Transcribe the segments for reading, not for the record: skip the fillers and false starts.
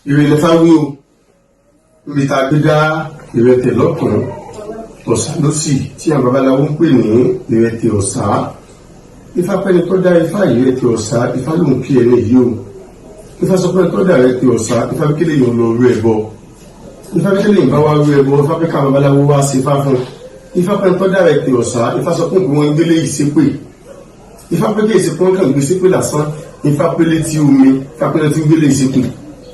Ìrẹ̀lẹ̀ fáwí o, níbi tá a gbé dá ìrẹtẹ̀ lọ́tún, ọ̀sà lọ́sì, tí àwọn babaláwo ń pè ní ìrẹtẹ̀ ọ̀sà. Ifá pẹ́ni tó dá ifá ìrẹtẹ̀ ọ̀sà, ifá lòun kí ẹni yìí o. Ifá sọ pé tó dá ìrẹtẹ̀ ọ̀sà, ifá bí kílè yàn lọ rú ẹbọ. Ifá bí kílè bá wá rú ẹbọ, ifá pé káwọn babaláwo wá sí ifá fún. Ifá pẹ́ni tó dá ìrẹtẹ̀ ọ̀sà, ifá sọ pé wọ́n gbélé ìsépè. Ifá pé kí èsì pọ́n kàn gbé sépè lásán. Ifá pé létí omi, ifá pé létí gbélé ìsépè.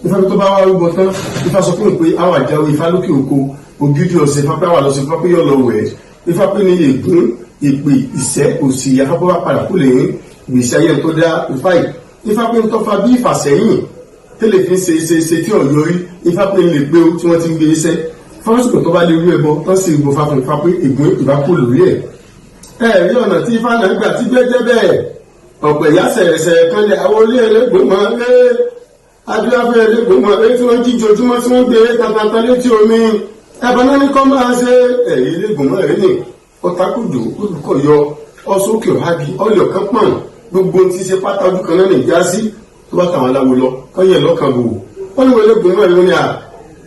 Ifá pé tó bá wá rúbọ tán, ifá sọ fún pé àwọn àjáwé ifá lókè oko ògidì ọ̀sẹ̀. Ifá pé àwọn àlọ́sọ, ifá pé yọ̀ lọ wẹ̀. Ifá pé ní ègún, ìpè, ìṣẹ́, òsì, ifá pé wá padà kó lè ń gbèsè ayé tó dá ifá yìí. Ifá pé ń tọ́fà bí ìfàsẹ́yìn tẹ́lẹ̀ fi ń ṣe ṣe ṣe tí ò yọrí. Ifá pé ń lè pé ó tí wọ́n ti ń gbé iṣẹ́ fọ́nrọ́sìkò tó bá lè rú ẹbọ tán sì gbọ́ fáfún. Ifá pé ègún ìbá kò lórí ẹ̀. Ẹ rí ọ̀nà tí ifá náà gbà tí gbẹ́jẹ́ bẹ́ẹ̀. Ọ̀pẹ̀ ìyá sẹ̀rẹ̀sẹ̀rẹ̀ kan lẹ̀ àwọn olé ẹlẹ́gbẹ̀mọ́ ẹ́ adúláfẹ́ ẹlẹ́gbẹ̀mọ́ ẹ́ tí wọ́n jíjojúmọ́ tí wọ́n gbé tantan létí omi ẹ̀bọ̀n náà ní kọ́ máa ṣe ẹ̀rí ẹlẹ́gbẹ̀mọ́ ẹ̀rí ni ọ̀tàkùdù olùkọ́ yọ ọ̀sọ́kè ọ̀hági ọ̀yọ̀ kan pọ̀n gbogbo ti ṣe pátá ojú kan náà nìjà sí tó bá tàwọn aláwo lọ kọ́ yẹ lọ́kàn bò wọ́n ní wọlé ẹlẹ́gbẹ̀mọ́ ẹ̀rí wọn ni à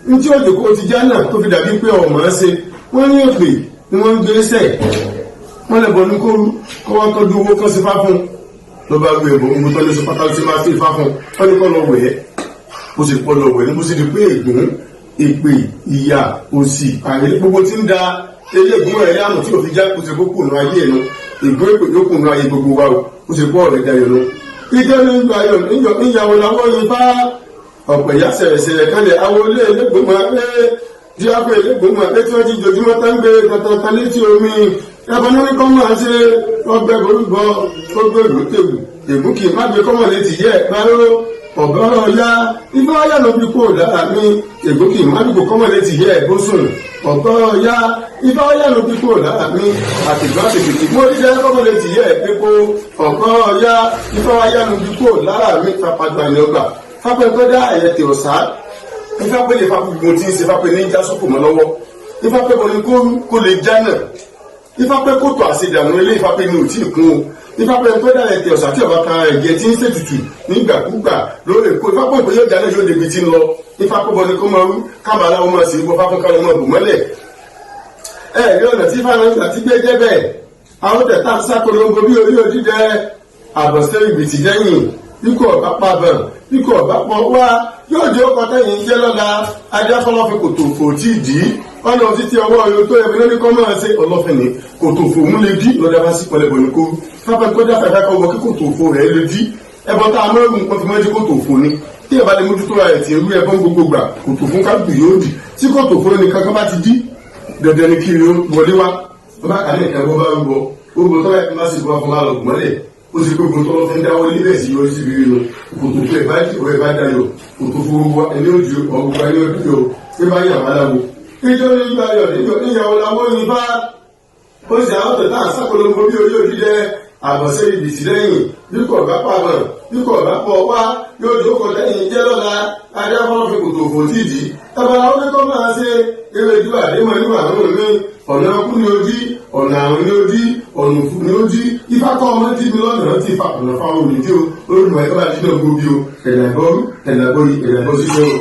ń tí òjò kó ti já náà tó fi dàbí pé ọ̀mọ́ ṣe. Wọ́n ní èpè ni wọ́n ń gbé sẹ̀ wọ́n lè bọ̀ ní kóru kó wọ́n tọ́jú owó kan sí fáfún ló bá gbé ẹ̀bùn gbogbo tó ní sọ pátá tí máa sí ifá fún. Wọ́n ní kọ́ lọ wẹ̀ ẹ́, bó sì pọ̀ lọ wẹ̀ ní bó sì di pé ègún, èpè, ìyà, òsì, àrẹ gbogbo tí ń da eléègún rẹ̀ láàmú tí òfin já kó ti kó kùnú ayé ẹnu. Ègún, èpè yóò kùnú ayé gbogbo wa o. Ó sì pọ̀ ọ̀rẹ́ dayọ̀ nu ìjọ ní ìgbà ayọ̀ níyàwó làwọn yìí bá ọ̀pẹ̀ ìyá sẹ̀rẹ̀sẹ̀rẹ̀ kanlẹ̀ àwọn olé elégbòmọ̀ ẹ́ díàpọ̀ elégbòmọ̀ ẹ́ tí wọ́n ti jojúmọ́ tán gbé tantan létí omi ẹbọn ní kọ́ máa ṣe ọgbẹ́ borúbọ ó gbé ìlú ègún kì í má gbé kọ́mọ̀ létí yẹ báró ọ̀gá ọ̀yá. Ifá ọ̀yá ló fi kó lára mi. Ègún kì í má dùkú kọ́mọ̀ létí yẹ bó sùn. Ọ̀gá ọ̀yá, ifá ọ̀yá ló fi kó lára mi. Àtìgbọ́n àtìgbìtì mo rí jẹ́ kọ́mọ̀ létí yẹ pípó. Ọ̀gá ọ̀yá, ifá ọ̀yá ló fi kó lára mi. Fapadà ní ọgbà fápẹ́ tó dá ẹ̀yẹ tè ọ̀sá. Ifá pé lè fa gbogbo tí ń ṣe fápẹ́ ní jásùkò mọ́ lọ́wọ́. Ifá pé bọ́ ni kó lè já náà. Ifá pé kótó àṣedànù ilé, ifá pé ní ò tí ì kún o. Ifá pé tó dá ẹ̀tẹ̀ ọ̀sà tí ọba kan ẹ̀jẹ̀ tí ń ṣètùtù nígbàkúgbà lóòrèkó. Ifá pé ìpè yóò jáde, yóò débi tí ń lọ. Ifá pé bọ́ ni kó máa rú káàmà aláwọ̀ máa sì bọ́ fáfún kálọ̀ máa bò mọ́lẹ̀. Ẹ rí ọ̀nà tí ifá náà ti gbé jẹ́ bẹ́ẹ̀. Àwọn tẹ̀tà sákolongo bí orí òdídẹ àbọ̀sẹ̀ ìbìtì jẹ́yìn ikú ọ̀bá pàbọ̀n ikú ọ̀bá pọ̀ wá yóò jẹ́ ọkọ̀ tẹ̀yìn jẹ́ lọ́la. Adéfọ́lọ́ fi kòtò fò tí ì dí ọ̀nà títí ọwọ́ yóò tó ẹbí lórí kọ́ máa ṣe ọlọ́fin ní kòtò fò ń lè dí lọ́dà bá sí pọ̀lẹ́bọ̀ ní kó fáfẹ́ kó dáfẹ́ fẹ́ kọ́ wọ kí kòtò fò rẹ̀ lè dí. Ẹbọ tá a mọ́rùn wọn fi mọ́ jí kòtò fò ni tí ẹ bá lè mójútó ra ẹ̀ tí irú ẹbọ gbogbo gbà kòtò fún kálukú yóò dì. Tí kòtò fò ní kankan bá ti dí, dandan ni kí ó wọlé wá. Wọ́n bá kà ní ẹ̀ka bó bá ń bọ̀ gbogbo tó bá yẹ kí má sì bọ́ fún wa lọ gbọ́nlẹ̀. Ó sì gbogbo tó lọ fi ń dáwọ́ ilé bẹ́ẹ̀ sí yọrí síbi inú kòtò fún ẹ̀ bá ẹ̀ bá dayọ̀ kòtò fún gbogbo ẹni ó ju ọgbogbo ẹni ó dúró pé bá yà wá láwo. Ìjọ ní ìgbà yọ̀ níjọ níyàwó làwọn yìí bá ó sì àwọn tẹ̀tà sákolongo bí orí òdídẹ àbọ̀sẹ̀ ìbìtì lẹ́yìn bí kò bá pàmò bí kò bá pọ̀ wá yóò jókòó lẹ́yìn jẹ́ lọ́la. Adéfọ́n fi kòtò fò tíìdì ẹ̀bọ̀n àwọn oníkọ́ máa ṣe ewédú àdémọ̀ nínú àrùn mi. Ọ̀nà kú ni ó dí, ọ̀nà àrùn ni ó dí, ọ̀nà òfú ni ó dí. Ifá kọ́ ọmọ tí mi lọ́nà tí ifá ọ̀nà fáwọn olùdí o. Olùmọ̀ ẹ̀ka bá dín náà gbóbi o. Ẹ̀dà ìbọrú, ẹ̀dà ìbọyì, ẹ̀dà ìbọ ṣíṣe o.